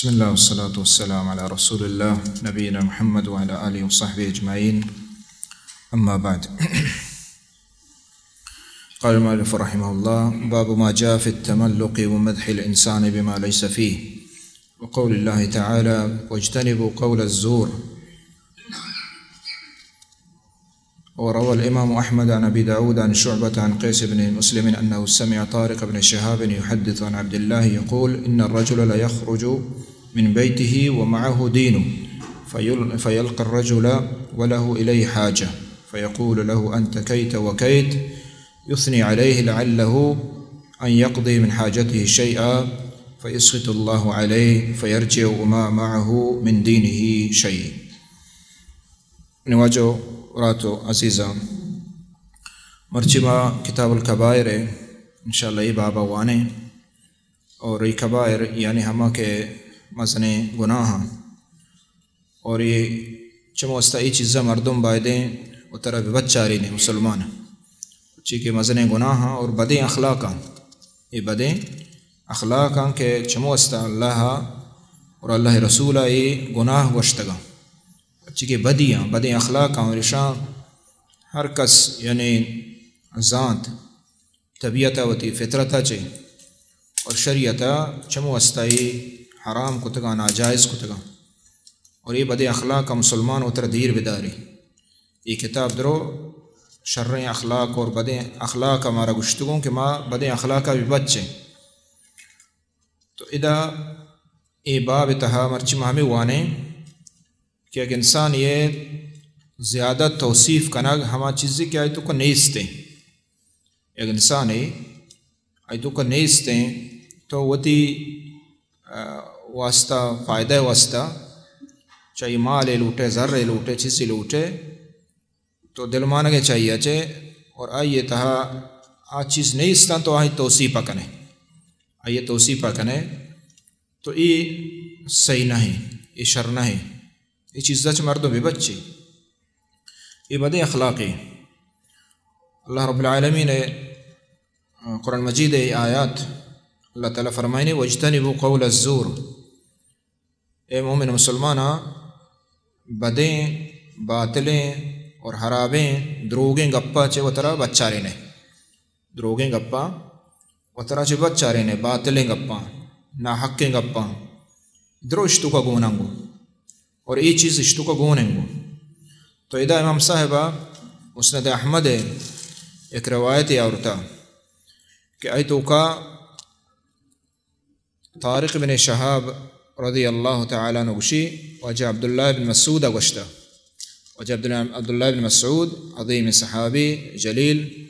بسم الله والصلاة والسلام على رسول الله نبينا محمد وعلى آله وصحبه أجمعين. أما بعد. قال المؤلف رحمه الله: باب ما جاء في التملق ومدح الإنسان بما ليس فيه، وقول الله تعالى: واجتنبوا قول الزور. وروى الإمام أحمد عن أبي داود عن شعبة عن قيس بن مسلم أنه سمع طارق بن شهاب يحدث عن عبد الله يقول: إن الرجل ليخرج من بيته ومعه دينه، فيل-، فيلقى الرجل وله إليه حاجة، فيقول له: أنت كيت وكيت، يثني عليه لعله أن يقضي من حاجته شيئا، فيسخط الله عليه، فيرجع وما معه من دينه شيء. نواجو راتو عزیزاں، مرچی ما کتاب الکبائر ءَ انشاءاللہ اے بابا وانیں، اور اے کبائر یعنی ہما کہ مزنیں گناہ، اور اے چمو واسطہ اے چیزا مردم بایدیں وترا ببچارینیں مسلمان، چی کہ مزنیں گناہ اور بدیں اخلاقاں، اے بدیں اخلاقاں کہ چمو واسطہ اللہ اور اللہ رسول اے گناہ گوشتگاں، چی کہ بدیاں، بدیں اخلاقاں، اور اشاں ہر کس یعنی زانت، طبیعت ءَ وتی فطرت ءَ چہ اور شریعت ءَ چمو واسطہ اے حرام کتگاں، ناجائز کتگاں، اور اے بدیں اخلاق ءَ مسلمان وترا دیر بداری۔ اے کتاب درو شریں اخلاق اور بدیں اخلاق ءَ مارا گوشتگوں کہ ما بدیں اخلاق ءَ ببچیں۔ تو ادا اے باب ءِ تہا مرچی ما ہمے وانیں کہ یک انسانے ءِ زیادہ توصیف کنگ ہما چیزے کہ آئی توکا نیستیں۔ یک انسانے آئی توکا نیستیں، تو وتی، آ، واسطہ، فائدہ ءِ واسطہ، چاہے مالے لوٹے، زرے لوٹے، چیزے لوٹے، تو دلمانگے چاہیے چے، اور آئی تہا آ چیز نیستاں تو آئی توصیف کنے، آئی توصیف کنے، تو اے صحیح نہ ایں، اے شر نہ ایں، اے چیزا چہ مردم ببچے، اے بدیں اخلاقے۔ اللہ رب العالمین ءِ قرآن مجید ءِ آیات، اللہ تعالیٰ فرمائنے: واجتنبوا قول الزور۔ اے مومن مسلماناں، بدیں، باطلیں اور حرابیں دروگیں گپاں چہ وترا بچارینے۔ دروگیں گپاں وترا چہ بچارینے، باطلیں گپاں، ناحقیں گپاں۔ درو اشتوکا گون انگو اور اے چیز اشتوکا گون انگو۔ تو ادا امام صاحبہ مسند احمد ءِ یک روایتے آورتا کہ آئی توکا طارق بن شہاب رضی اللہ تعالیٰ عنہ گوشی، واجہ عبداللہ بن مسعود ءَ گوشتا، واجہ عبداللہ، عبداللہ بن مسعود، عظیم صحابی جلیل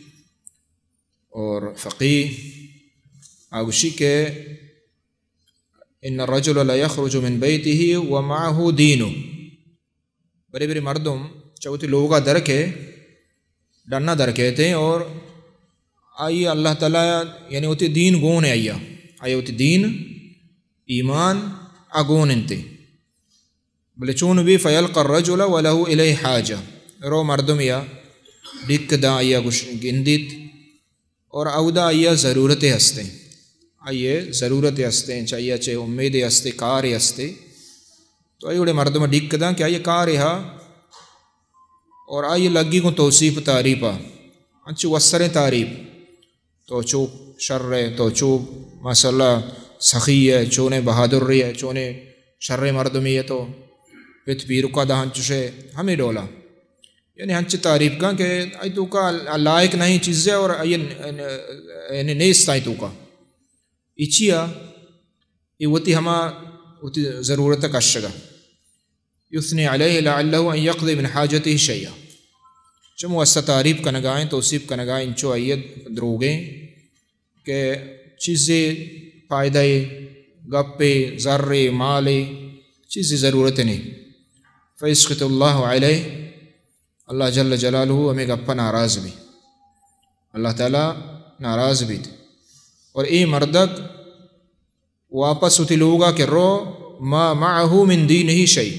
اور فقیہ، آ گوشی کہ ان الرجل لیخرج من بیتہ ومعہ دینہ، برے برے مردم چہ وتی لوگا درکے، ڈنا درکیتیں اور آئی اللہ تعالیٰ یعنی وتی دین گون ایں آئی، آئی وتی دین، ایمان آ گون انت۔ بلے چون بی؟ فیلقی الرجل ولہ الیہ حاجہ، رو مردمیا ڈیک داں آئیا گوش گندیت، اور اودا آئیا ضرورتے ہستیں، آئیے ضرورتے ہستیں، چہ آئیا چہ امیدے ہستے، کارے ہستے، تو آئی وڑے مردم ڈیک داں کہ آئیے کارے ہا، اور آئیے لگی گوں توصیف تعریفا، انچو وسریں تعریف، تو چو شر ئے، تو چو ماشاءاللہ سخی ئے، چونیں بہادر ئے، چونیں شریں مردمے ئے تو، پت پیرکا داں انچوشے، ہمے ڈولا۔ یعنی ہنچ تعریف کن کہ آئی توکا لائق نہیں چیزے اور آئی یعنی نیست آئی توکا۔ اے چیا؟ اے وتی ہما وتی ضرورت کشگا۔ یثنی علیہ لعلہ ان یقضی من حاجتہ شیئا۔ چمو واسطہ تعریف کنگائیں، توصیف کنگائیں، انچو آئی دروگیں کہ چیزے فائدہ ئے، گپے، زرے، مالے، چیزے ضرورت نہیں۔ فیسخط اللہ علیہ، اللہ جل جلالہ ہمے گپا ناراض بی، اللہ تعالیٰ ناراض بیت۔ اور اے مردک واپس وتی لوگا کہ رو، ما معہ من دینہ شیء،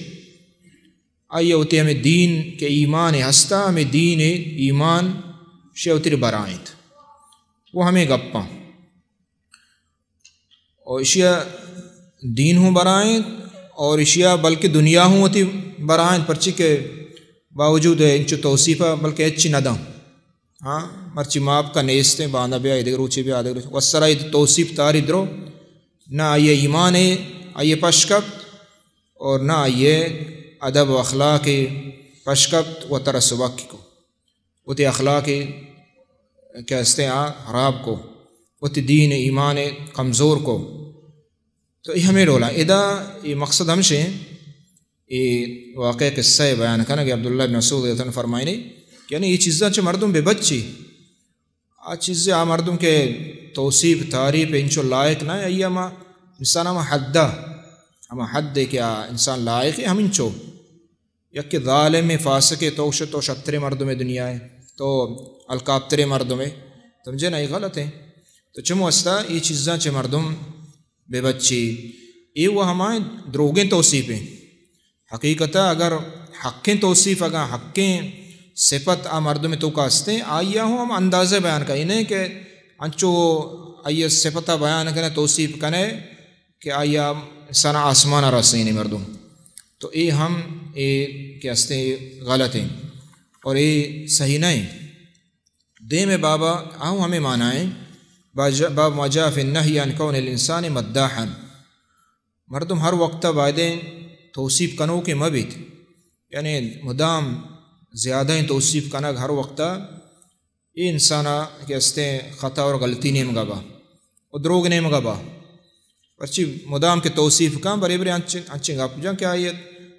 آئی وتی ہمے دین کہ ایمان ہستا، ہمے دین ایمان شے وتی برائینت۔ وہ ہمے گپاں۔ اور اشیا دین ہوں برائیں اور اشیا بلکہ دنیا ہوں وتی برائیں، پرچی کہ باوجود انچو توصیفا بلکہ ہچی نہ داں۔ ہاں، مرچی ماپ کا نیستیں، باندا بیا، ادگر روچے بیا، ادگر روچے۔ وسرا اے توصیف تاری درو، نہ آئی ایمان آئی پش کپت اور نہ آئی ادب و اخلاق پش کپت و ترا سبک کو۔ وتی اخلاق کہ استیں آ خراب کو، وتی دین ایمان کمزور کو۔ تو اے ہمیں ڈولا۔ ادا اے مقصد ہمشیں، اے واقعہ قصہ بیان کنگ کہ عبداللہ بن مسعود رضی اللہ عنہ فرمائنی کہ یعنی اے چیزاں چہ مردم بہ بچی۔ آ چیزے آ مردم کہ توصیف، تعریف انچو لائق نہ، آئی ہما انسان ہما حد، ہما حد کہ آ انسان لائق ہے ہمینچو۔ یک ظالم فاسق، تو شت، تو شترے مردم دنیا ہے، تو الکاپترے مردم ہے، سمجھے نا، یہ غلط ہے۔ تو چمو استا یہ چیزاں چہ مردم بے بچی، یہ وہ ہمائیں دروگیں توصیف ہیں۔ حقیقتا اگر حقیں توصیف، اگر حقیں صفت آ مردم تو کا ہستیں، آیا ہوں ہم اندازے بیان کا، یہ نہیں کہ انچو آئی صفتا بیان کنے، توصیف کنے کہ آیا انسان آسمان رسینی مردم۔ تو اے ہم اے کہ ہستیں غلط ہیں اور اے صحیح نہیں۔ دیم بابا آؤں ہمیں معنی ہیں، با-، باب ما جاء فی النهی عن کون الانسان مداحا۔ مردم ہر وقت بایدیں توصیف کنوکیں مہ بیت، یعنی مدام زیادہ توصیف کنگ ہر وقت، اے انسان کہ استیں خطا اور غلطی نیمگا با و دروگ نیمگا با۔ پرچی مدام کہ توصیف کن، برے برے انچ-، انچیں گپ جن کہ آئی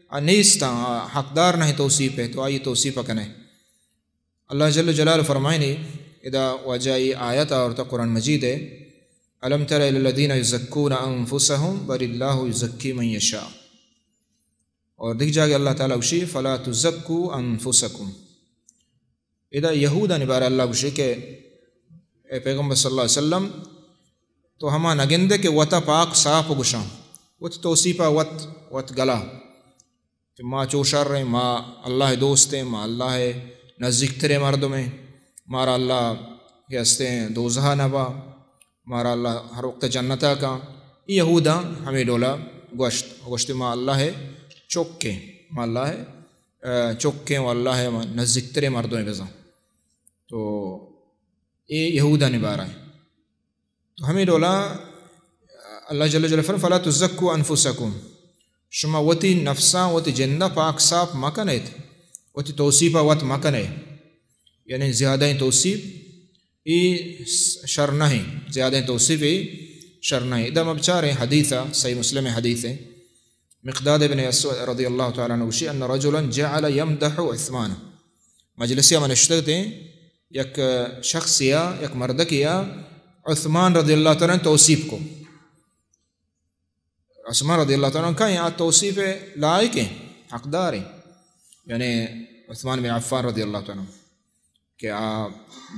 آ نیستاں، آ حقدار نہیں توصیف ہے، تو آئی توصیف کنے۔ اللہ جل جلالہ فرمائنی، ادا واجہ ای آیت آورتا قرآن مجید ہے، الم تر الی الذین یزکون انفسهم بل اللہ یزکی من یشاء۔ اور دیکھ جاگے اللہ تعالی گوشی، فلا تزکوا انفسکم۔ ادا یہودانی بارے اللہ گوشی کہ اے پیغمبر صلی اللہ علیہ وسلم، تو ہما نگندے کہ وتا پاک صاف گوشاں، وت توصیفا وت، وت گلا کہ ما چو شر ہیں، ما اللہ دوست ہیں، ما اللہ نزدیکتریں مردم ہیں، مارا اللہ کہ ہستیں دوزہا نبا، مارا اللہ ہر وقت جنتا کا۔ اے یہوداں ہمیں ڈولا گوشت، گوشت ما اللہ چکیں، ما اللہ، آ، چکیں و اللہ نزدیکتریں مردم بزاں۔ تو اے یہودانی بارہ ہیں۔ تو ہمیں ڈولا اللہ جل جلالہ فرمائے، فلا تزکوا انفسکم، شما وتی نفساں، وتی جندا پاک صاف مکنیت، وتی توصیفا وت مکنے، یعنی زیادہ توصیف ای شر نہیں، زیادہ توصیف ای شر نہیں۔ ادا ما بچاریں حدیثا، صحیح مسلم حدیث ہے، مقداد ابن اسود رضی اللہ تعالی عنہ گوشی، ان رجلا جعل یمدح عثمان۔ مجلسی ما نشتگتیں، یک شخصیا، یک مردکیا عثمان رضی اللہ تعالی عنہ توصیف کو۔ عثمان رضی اللہ تعالی عنہ کہیں آ توصیف لائق ہیں، حقدار ہیں، یعنی عثمان بن عفان رضی اللہ تعالی عنہ کہ آ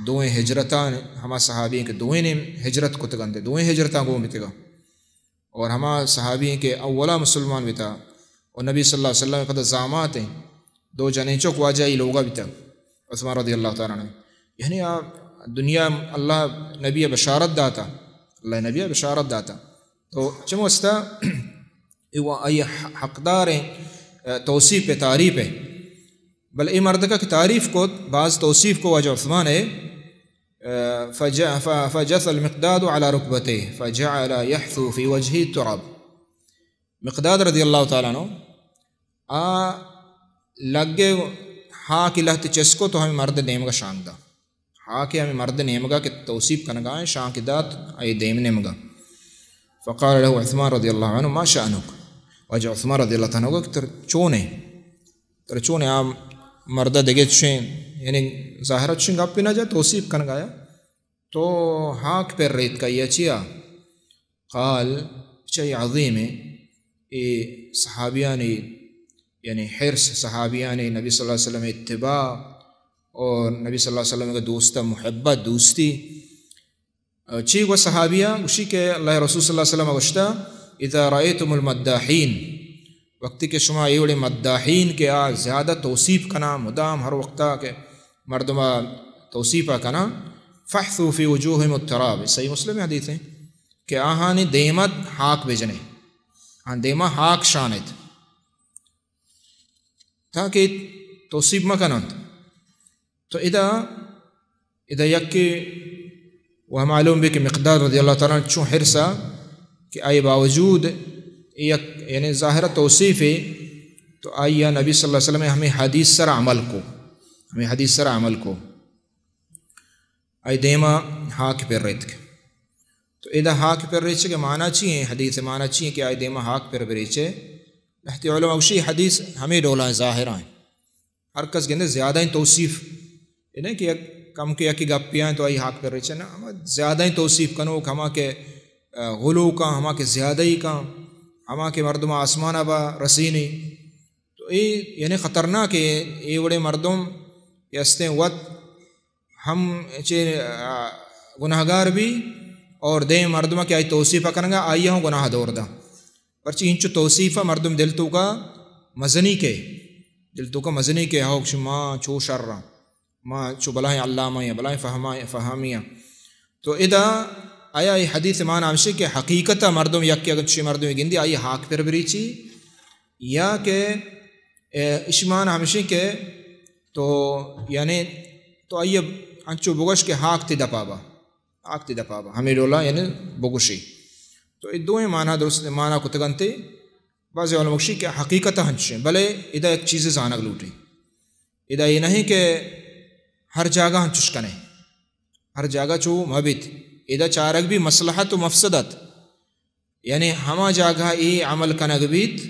دوئیں ہجرتاں، ہما صحابی ہیں کہ دوئیں نے ہجرت کتگنتے، دوئیں ہجرتاں گون بیتگا۔ اور ہما صحابی ہیں کہ اولا مسلمان بیتا اور نبی صلی اللہ علیہ وسلم پدا زامات ہیں، دو جنین چک واجہ ای لوگا بیتا، عثمان رضی اللہ تعالی عنہ۔ یعنی آ دنیا اللہ نبی بشارت داتا، اللہ نبی بشارت داتا۔ تو چمو استا اے و آئی حقدار ہیں، توصیف پہ تعریف ہے۔ بل اے مردکا کہ تعریف کو، باز توصیف کو واجہ عثمان ہے، فج-، ف-، فجث المقداد على ركبتيه فجعل يحثو في وجهه التراب۔ مقداد رضی اللہ تعالی عنہ آ لگے ہاک لہت چسکو تو ہمیں مرد نیمگا شانگ دا۔ ہاک ہمیں مرد نیمگا کہ توصیف کنگا ہیں، شانک دات اے دیم نیمگا۔ فقال له عثمان رضی اللہ عنہ، ما شأنك؟ واجہ عثمان رضی اللہ تعالی عنہ کہ تر چونے؟ ترا چون آ مرد دگہ چشیں، یعنی ظاہر چشیں گپے نہ جا توصیف کنگایا۔ تو ہاک پر ریت کا یا چیا؟ قال، چہ عظیم ہے، اے صحابیانی، یعنی حرص صحابیانی نبی صلی اللہ علیہ وسلم اتباع اور نبی صلی اللہ علیہ وسلم کے دوست محبت، دوستی۔ چی گو صحابیہ گوشی کہ اللہ رسول صلی اللہ علیہ وسلم گوشتا، اذا رأيتم المداحين، وقتی کہ شما اے وڑے مداحین کہ آ زیادہ توصیف کنا، مدام ہر وقتا کہ مردما توصیفا کنا، فاحثوا في وجوههم التراب، صحیح مسلم حدیث ہیں کہ آہانی دیمت ہاک بجنے۔ آ دیما ہاک شانت تاکہ توسیپ مکننت۔ تو ادا، ادا یکے و معلوم بی کہ مقداد رضی اللہ تعالی عنہ چون حرصا کہ آئی باوجود یک، یعنی ظاہر توصیفے، تو آئی نبی صلی اللہ علیہ وسلم ہمیں حدیث سر عمل کو، ہمیں حدیث سر عمل کو۔ آئی دیما ہاک پر ریتک۔ تو ادا ہاک پر ریچے کہ معنی چی ہیں؟ حدیث معنی چی ہیں کہ آئی دیما ہاک پر بریچے؟ لہتی علماء گوشی حدیث ہمیں ڈولا ہیں، ظاہرہ ہیں۔ ہر کس گندے زیادہ ہیں توصیف۔ یہ نہیں کہ یک کم کے یکی گپیاں تو آئی ہاک پر ریچے نا، ہما زیادہ ہیں توصیف کنو، ہما کے، آ، غلو کا، ہما کے زیادہ ہی کا، ہما کے مردم آسمان با رسینی۔ تو اے یعنی خطرناک ہے، اے وڑے مردم کہ استیں وت ہم چے، آ، گناہگار بی اور دیم مردم کہ آئی توصیف کنگا، آئی ہوں گناہ دور دا۔ پرچی انچو توصیف مردم دل تو کا مزنی کے، دل تو کا مزنی کے، ہو کہ ما چو شر، ما چو بلاہیں علامہ یا بلاہیں فہما-، فہمی۔ تو ادا آیا اے حدیث معنی ہمشی کہ حقیقت مردم یک یک چی مردم گندی آئی ہاک پر بریچی، یا کہ، اے، اشی معنی ہمشی کہ تو، یعنی، تو آئی انچو بگوش کہ ہاک تی دپا با، ہاک تی دپا با، ہمیں ڈولا، یعنی، بگوشی۔ تو اے دوئیں معنی درست معنی کتگنتے۔ بعض علماء گوشی کہ حقیقت ہنچیں، بلے ادا ایک چیز زانگ لوٹی۔ ادا یہ نہیں کہ ہر جاگہ ہنچش کنے، ہر جاگہ چو مبیت۔ ادا چارگ بی مصلحت و مفسدت۔ یعنی ہما جاگہ اے عمل کنگ بیت،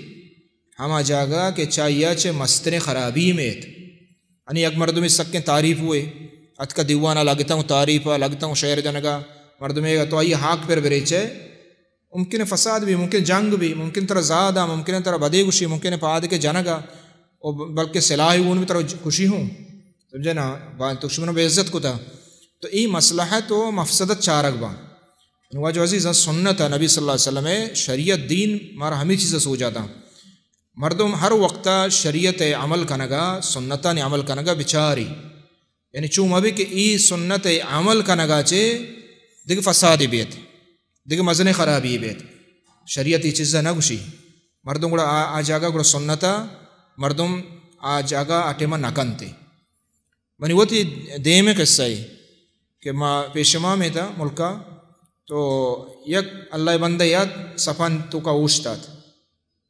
ہما جاگہ کہ چاہیا چہ مستریں خرابی میت۔ یعنی یک مردمی سکیں تعریف ہوئے، اتکا دیوانا لگتاں تعریف، لگتاں شعر جنگا، مردمے تو آئی ہاک پر بریچے، ممکن ہے فساد بھی، ممکن جنگ بھی، ممکن ترا زادا، ممکن ہے ترا بدے گوشی، ممکن ہے پاد کے جنگا، او بلکہ سلاح ہون بھی ترا کشی ہوں۔ سمجھے نا؟ با-، دشمن بے عزت کتا۔ تو ای مصلحت و مفسدت چارگ با۔ نو واجہ عزیزاں، سنت نبی صلی اللہ علیہ وسلم، شریعت دین مارا ہمیں چیزا سوجا دا۔ مردم ہر وقت شریعت عمل کنگا، سنتانی عمل کنگا بچاری۔ یعنی چو مبی کہ ای سنت عمل کنگا چے دگہ فسادی بیت، دگہ مزنیں خرابی بیت۔ شریعت ای چیزا نہ گوشی۔ مردم گڑا آ، آ جاگہ گڑا سنتا مردم آ جاگہ آ ٹیما نہ کنتے۔ منی وتی دیمیں قصہ ای کہ ما پیش ما میتا ملکا، تو یک اللہ بندہ یاد صفان توکا اوشتات۔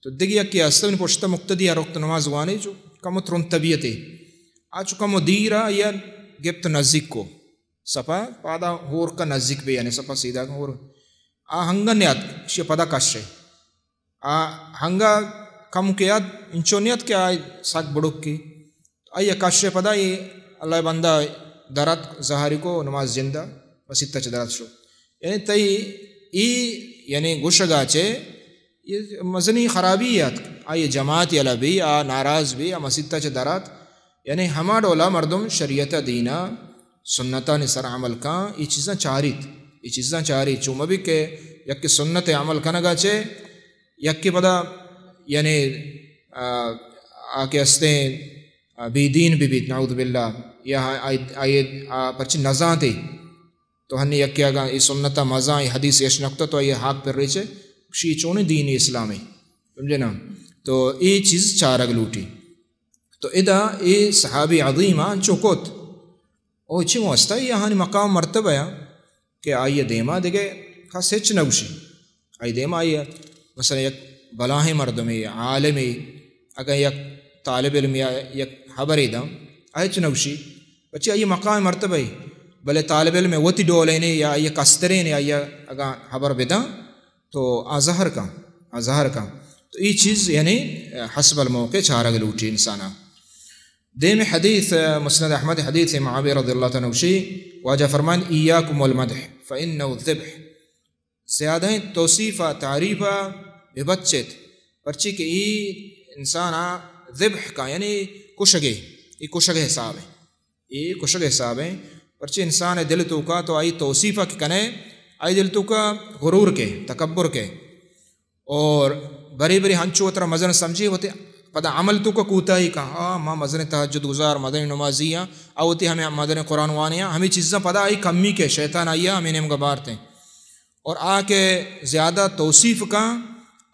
تو دگہ یکے است، منی پشتا مقتدی ہر وقت نماز وانے، چو کمو ترند طبیعتے۔ آ چو کمو دیرا یا گپت نزدیک کو۔ صفا پادا ہور کا نزدیک بے، یعنی صفا سیدھا کا ہور۔ آ ہنگا نیاد، شی پدا کشے۔ آ ہنگا کم کے یاد، انچو نیاد کہ آ سک بڑک کی۔ آئی کشے پدا ای اللہ بندہ درات ظاہری کو نماز جندا مسیت چہ درات شو۔ یعنی تئی ای، یعنی گوشگا چے، یہ مزنی خرابی یات، آئی جماعت یلا بی، آ ناراض بی، آ مسیت چہ درات۔ یعنی ہما ڈولا مردم شریعت دینا سنتانی سر عمل کن، ای چیزاں چاریت، ای چیزاں چاریت۔ چو مبی کہ یکے سنت عمل کنگا چے، یکے پدا، یعنی، آ، آ کہ استیں، آ، بے دین بی بیت، نعوذ باللہ، یا آئی، آئی، آ، پرچی نزانتے۔ تو ہنی یکے اگاں ای سنتا مزاں، ای حدیث اش نکتہ تو آئی ہاک پر ریچے، شی چونیں دین اسلامی۔ سمجھے نا؟ تو ای چیز چارگ لوٹی۔ تو ادا اے صحابی عظیم انچو کت، او چی واسطہ؟ اے آہانی مقام مرتبہ یا کہ آئی دیما دگہ کس ہچ نہ گوشی۔ آئی دیما آئی، مثلاً، یک بلاہیں مردمے، عالمے، اگاں یک طالب علم یا یک حبرے داں، آ ہچ نہ گوشی۔ پچی آئی مقام مرتبہ ای، بلے طالب علم وتی ڈولے نے یا آئی کسترے نے، آئی اگاں حبر بداں، تو آ زہر کن، آ زہر کن۔ تو ای چیز یعنی حسب الموقع چارگ لوٹی انسانا۔ دیم حدیث مسند احمد حدیث معاویہ رضی اللہ تعالی عنہ گوشی، واجہ فرمان: ایاکم والمدح فانہ الذبح۔ زیادہ توصیف ء تعریف ء ببچت، پرچی کہ ای انسان ء ذبح کا یعنی کشگے، ای کشگ حساب ہے۔ اے کشگ حساب ہیں، پرچے انسان ء دل توکا تو آئی توصیف ء کہ کنے، آئی دل توکا غرور کے، تکبر کے، اور بری بری ہنچو ترا مزن سمجھے، وتی پدا عمل توکا کوتاہی کا، ہاں، ما مزن تہجد گزار، مزن نمازی ہاں، او وتی ہمیں مزن قرآن وانے ہاں، ہمیں چیزاں پدا آئی کمی کے، شیطان آئی ہمیں نیمگا بارتے۔ اور آ کہ زیادہ توصیف کا،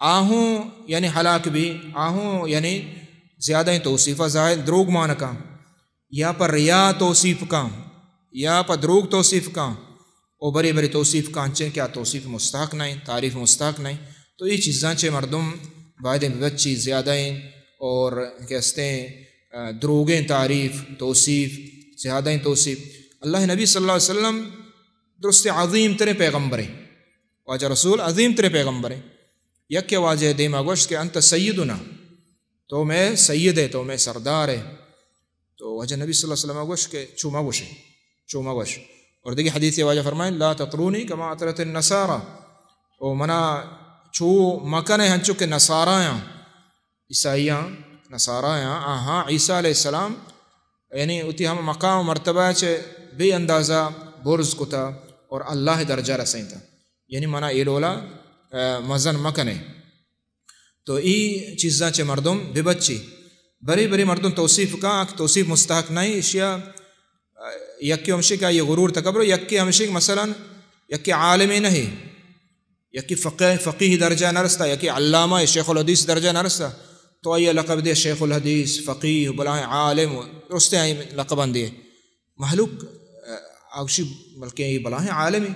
آ ہوں یعنی ہلاک بی، آ ہوں یعنی زیادہ توصیف ءَ ظاہر دروگ مان کاں، یا پہ ریا توصیف کاں، یا پہ دروگ توصیف کاں، او برے برے توصیف کاں چیں کہ آ توصیف مستحق نہ ایں، تعریف مستحق نہ ایں۔ تو اے چیزاں چہ مردم باید ایں ببچی زیادہ ایں اور کہ ہستیں، آ، دروگیں تعریف، توصیف، زیادہ ایں توصیف۔ اللہ نبی صلی اللہ علیہ وسلم درست عظیم تریں پیغمبر ایں، واجہ رسول عظیم تریں پیغمبر ایں۔ یکے واجہ دیما گوشت کہ انت سیدنا، تو مئے سید ئے، تو مئے سردار ئے۔ تو واجہ نبی صلی اللہ علیہ وسلم گوشت کہ چو مگوشے، چو مگوش۔ اور دگہ حدیث واجہ فرمائیں، لا تطرونی کما اطرت النصارى، او منا چو مکنے ہنچو کہ نصاریاں، عیسائیاں، نصاریاں، آہاں عیسیٰ علیہ السلام یعنی وتی ہم مقام و مرتبہ چہ بے اندازہ برز کتا اور اللہ درجہ رسینتا، یعنی منا اے ڈولا، آ، مزن مکنے۔ تو ای چیزاں چہ مردم ببچی۔ برے برے مردم توصیف کاں، توصیف مستحق نہ ایں، اشیا، آ، یکے ہمشی کہ آئی غرور تکبر، یکے ہمشی کہ مثلاً یکے عالمے نہ ایں، یکے فقہ، فقیہ درجہ نہ رستا، یکے علامہ، شیخ الحدیث درجہ نہ رستا، تو آئی لقب دے شیخ الحدیث، فقیہ، بلاہیں عالم، درستے آئی لقباں دے۔ مہلوک، آ، آ گوشی، بلکہ اے بلاہیں عالمے،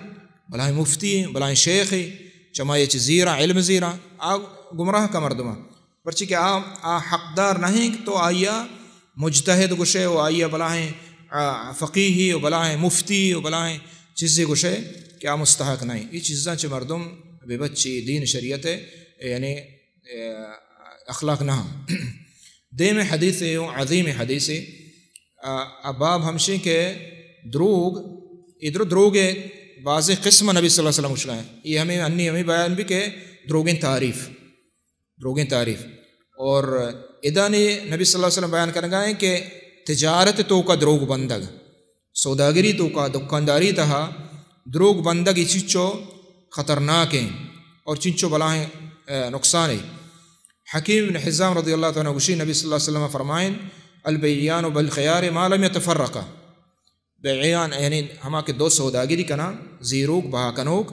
بلاہیں مفتی ایں، بلاہیں شیخے، چما اے چہ زیراں، علم زیراں، آ گمراہ کا مردماں۔ پرچی کہ آ، آ حقدار نہ ایں کہ تو آئیا مجتہد گوشے و آئیا بلاہیں، آ، فقیہے و بلاہیں مفتی و بلاہیں چیزے گوشے کہ آ مستحق نہ ایں۔ اے چیزاں چہ مردم ببچی، دین شریعت، یعنی اخلاق نہ۔ دیم حدیث اے، عظیم حدیثے۔ آ، آ باب ہمشی کہ دروگ، ادھر دروگ بازیں قسم نبی صلی اللہ علیہ وسلم گوشگا ایں۔ اے ہمیں انی ہمیں بیان بی کہ دروگیں تعریف، دروگیں تعریف۔ اور ادانی نبی صلی اللہ علیہ وسلم بیان کرگا ایں کہ تجارت توکا دروگ بندگ، سوداگری توکا، دکانداری تہا دروگ بندگ اے چنچو خطرناک ایں اور چنچو بلاہیں، اے، نقصانے۔ حکیم بن حزام رضی اللہ تعالیٰ عنہ گوشی، نبی صلی اللہ علیہ وسلم فرمائیں، البیعان بالخیار ما لم یتفرقا۔ بیعان یعنی ہما کہ دو سوداگری کناں، زیروک، بہا کنوک،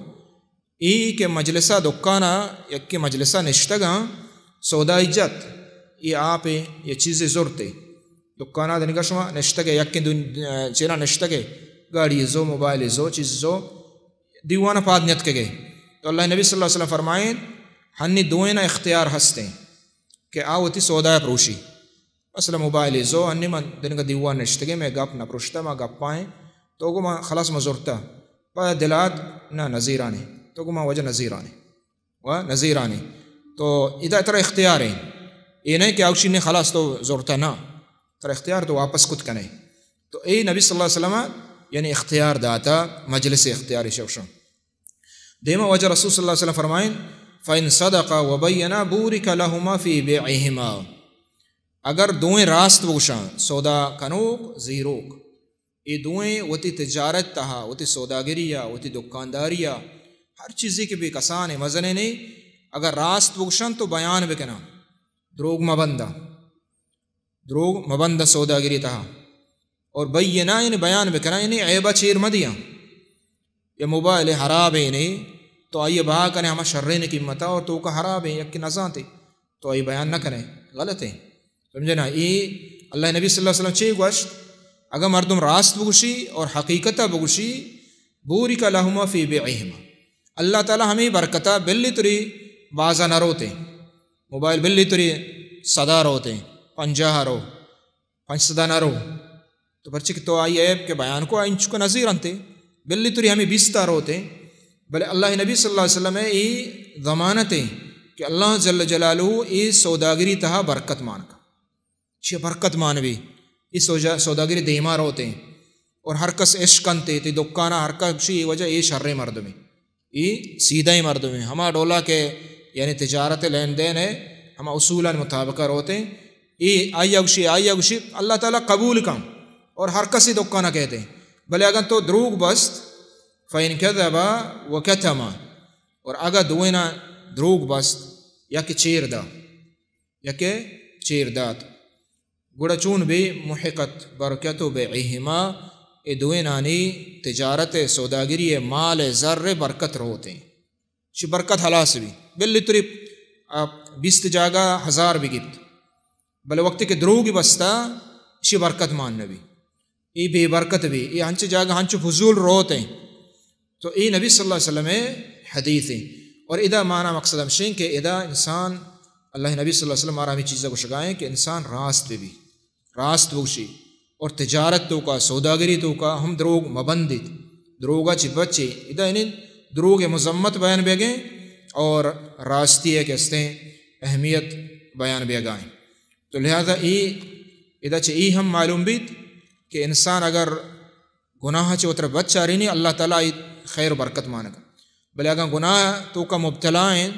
اے کہ مجلسا، دکانا، یکے مجلسا نشتگاں، سودائی جت، اے آپے، اے چیزے زرتے۔ دکانا دنگا شما نشتگے، یکے دن-، چیرا نشتگے، گاڑی زو، موبائل زو، چیز زو، دیوانا پاد نیتکگے۔ تو اللہ نبی صلی اللہ علیہ وسلم فرمائیں، ہنی دوئینا اختیار ہستیں کہ آ وتی سودا پروشی۔ مثلاً موبائلے زو، ہنی من دنگا دیوان نشتگیں، مئے گپ نہ پرشتہ، ما گپائیں، تو گو ما خلاص ما زرتہ۔ پدا دلات نہ نزیرانے، تو گو ما وجہ نزیرانے و نزیرانے۔ تو ادا ترا اختیار ایں، اے نہ کہ آوشی نے خلاص تو زرتہ نہ، ترا اختیار تو واپس کت کنے۔ تو اے نبی صلی اللہ علیہ وسلم یعنی اختیار داتا، مجلس اختیار شوشن۔ دیما واجہ رسول صلی اللہ علیہ وسلم فرمائیں، فإن صدقا وبینا بورک لهما فی بیعهما۔ اگر دوئیں راست بگوشاں، سودا کنوک، زیروک، اے دوئیں وتی تجارت تہا، وتی سوداگری ءَ، وتی دکانداری ءَ، ہر چیزے کہ بے کسان ایں، مزنیں ایں، اگر راست بگوشاں تو بیان بکناں، دروگ مبنداں۔ دروگ مبند سوداگری تہا۔ اور بینا یعنی بیان بکناں، یعنی عیبا چیر مدیاں۔ یا موبائل حراب ایں، تو آئی بہا کنے ہما شریں قیمتا اور توکا حراب ایں، یکے نزانتے، تو آئی بیان نہ کنے، غلط ایں۔ سمجھے نا؟ اے اللہ نبی صلی اللہ علیہ وسلم چے گوشت؟ اگاں مردم راست بگوشی اور حقیقتا بگوشی، بورک لهما فی بیعهما۔ اللہ تعالی ہمیں برکتا بلی تری بازا نہ روتے۔ موبائل بلی تری صدا روتے، پنجاہ رو، پنچ صدا نہ رو۔ تو پرچے کہ تو آئی عیب کہ بیان کو، آئی انچکو نزیرنتے۔ بلی تری ہمیں بیستا روتے۔ بلے اللہ نبی صلی اللہ علیہ وسلم اے ضمانت ایں کہ اللہ جل جلالہ اے سوداگری تہا برکت مان کا۔ چیا برکت مان بی۔ اے سوجا-، سوداگری دیما روتے۔ اور ہر کس اشکنتے، تی دکانا ہر کس گوشی اے وجہ اے شریں مردمے۔ اے سیدھیں مردمے۔ ہما ڈولا کہ یعنی تجارت لین دین ایں، ہما اصولان مطابقہ روتے۔ اے آئی گوشی، آئی گوشی، اللہ تعالی قبول کن۔ اور ہر کسی دکانا کہتے۔ بلے اگاں تو دروگ بست، فإن کذبا وکتما، اور اگاں دوئینا دروگ بست، یکے چیر دا، یکے چیر دات، گڑا چون بی؟ محقت برکت بیعهما، اے دوئینانی تجارت، سوداگری، مال، زر برکت روتیں۔ چی برکت ہلاس بی۔ بلی تری آ بیست جاگہ ہزار بگیپت، بلے وقتی کہ دروگی بستا، اشی برکت مان نبی، ای بے برکت بی، ای ہنچ جاگہ ہنچو فضول روت ہیں۔ تو ای نبی صلی اللہ علیہ وسلم حدیث ہیں۔ اور ادا مانا مقصد ہمشیں کہ ادا انسان، اللہ نبی صلی اللہ علیہ وسلم مارا ہمیں چیزیں گوشگائیں کہ انسان راست بی، راست بوشی، اور تجارت توکا، سوداگری توکا ہم دروگ مبندیت، دروگا چی بچے۔ ادا انہیں دروگ مذمت بیان بیگیں اور راستی ہے کہ استیں اہمیت بیان بیگائیں۔ تو لہذا ای، ادا چہ ای ہم معلوم بیت کہ انسان اگر گناہ چہ وترا بچارینی، اللہ تعالیٰ آئی خیر و برکت مانگا۔ بلے اگاں گناہ توکا مبتلا ہیں،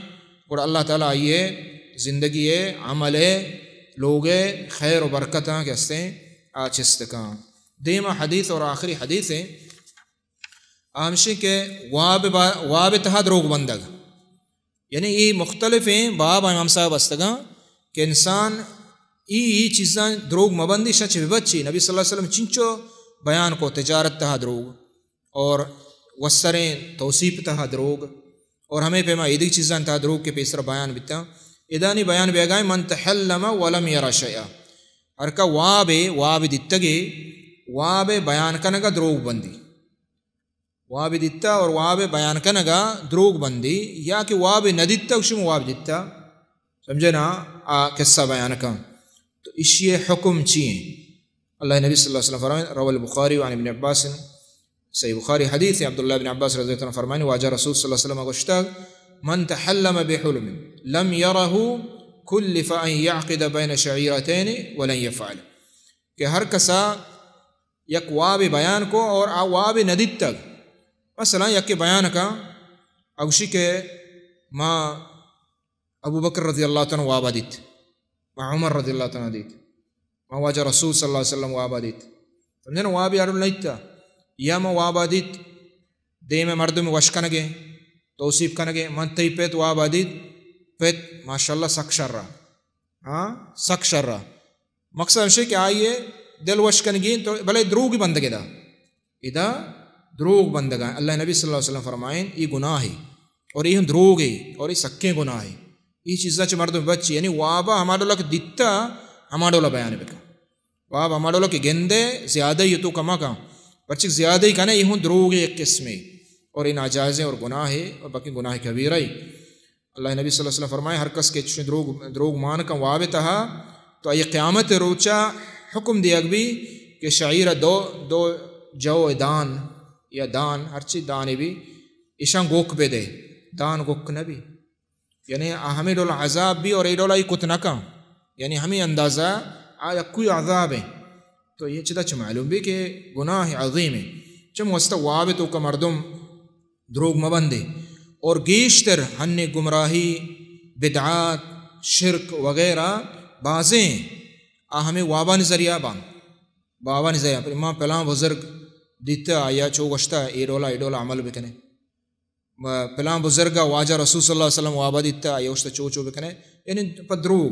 گڑا اللہ تعالیٰ آئیے زندگی ہے، عمل ہے، لوگ ہے، خیر و برکتاں کہ ہستیں آ چست کاں۔ دیما حدیث اور آخری حدیث ہیں، آ ہمشی کہ واب با-، واب تہا دروگ بندگ۔ یعنی اے مختلف ہیں باب امام صاحب استگاں کہ انسان ای، ای چیزاں دروگ مبندی، شاں چہ ببچی۔ نبی صلی اللہ علیہ وسلم چنچو بیان کو تجارت تہا دروگ اور وسریں توصیف تہا دروگ اور ہمیں پیما ایدگی چیزاں تہا دروگ کے پیسر بیان بیتا۔ ادانی بیان بیگائیں من تحلم ولم یرا شیئا۔ ہر کا واب، واب دیتگے، واب بیان کنگا دروگ بندی۔ واب دیتا اور واب بیان کنگا دروگ بندی، یا کہ واب نہ دیتا، گوشی من واب دیتا۔ سمجھے نا؟ آ قصہ بیان کن۔ تو اشی حکم چی ہیں؟ اللہ نبی صلی اللہ علیہ وسلم فرمائیں، روى البخاري عن ابن عباس، صحیح بخاری حدیث ہیں، عبداللہ بن عباس رضی اللہ عنہ فرمائیں، واجہ رسول صلی اللہ علیہ وسلم گوشتا، من تحلم بحلم لم يره كلف أن يعقد بين شعيرتين ولن يفعل۔ کہ ہر کسا یک وابے بیان کو اور آ وابے نہ دیتگ۔ مثلاً یکے بیان کا، اگوشی کہ ما ابوبکر رضی اللہ تعالیٰ عنہ وابا دیت، ما عمر رضی اللہ تعالیٰ عنہ دیت، ما واجہ رسول صلی اللہ علیہ وسلم وابا دیت۔ سمجھے نا؟ وابے اڈول نہ دیتا۔ یا ما وابا دیت، دیم مردم وش کنگے، توصیف کنگے، من تئی پت وابا دیت، پت ماشاءاللہ سک شرا۔ ہاں، سک شرا۔ مقصد ہمشی کہ آئیے دل وش کنگی تو بلے دروگی بندگے دا۔ ادا دروگ بندگا۔ اللہ نبی صلی اللہ علیہ وسلم فرمائیں، ای گناہی اور ای ہم دروگی اور ای سکیں گناہی۔ ای چیزاں چہ مردم بچی، یعنی وابا ہما ڈولا کہ دیتا، ہما ڈولا بیان بکن۔ واب ہما ڈولا کہ گندے، زیادہ ہی تو کما کن۔ پرچک زیادہ ہی کنے، ای ہم دروگی ایک قسمے اور ای ناجائزیں اور گناہے اور باقی گناہ کبیرہ ہی۔ اللہ نبی صلی اللہ علیہ وسلم فرمائے، ہر کس کہ چشیں دروگ، دروگ مان کن واب تہا، تو آئی قیامت روچا حکم دیگ بی کہ شعیر دو، دو جو دان یا دان، ہرچی دانے بی، ایشان گوک بے دے، دان گوک نہ بی۔ یعنی آ ہمیں ڈول عذاب بی اور اے ڈول آئی کت نہ کن۔ یعنی ہمیں اندازہ آ یکوئی عذاب ہیں۔ تو یہ چدا چھ معلوم بی کہ گناہ عظیم ہے۔ چم واسطہ واب تو کا مردم دروگ مبندے۔ اور گیشتر ہن گمراہی، بدعات، شرک وغیرہ بازیں آ ہمیں وابانی ذریعہ باں۔ وابانی ذریعہ۔ پر امام پلان بزرگ دیتا یا چو گشتا، اے ڈولا، اے ڈولا عمل بکنے۔ م-، پلان بزرگا واجہ رسول صلی اللہ علیہ وسلم وابا دیتا، اے گشتا چو چو بکنے۔ یعنی پہ دروگ۔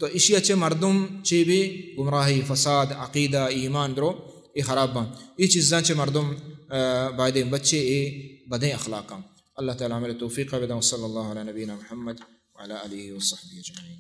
تو اشی اچے مردم چی بی گمراہی، فساد، عقیدہ، ایمان درو، اے خراب باں۔ اے چیزاں چے مردم، آ، بایدیں بچے اے بدیں اخلاقاں۔ اللہ تعالی عمل توفیق بدن۔ وصلی اللہ علی نبینا محمد وعلی آلہ وصحبہ اجمعین۔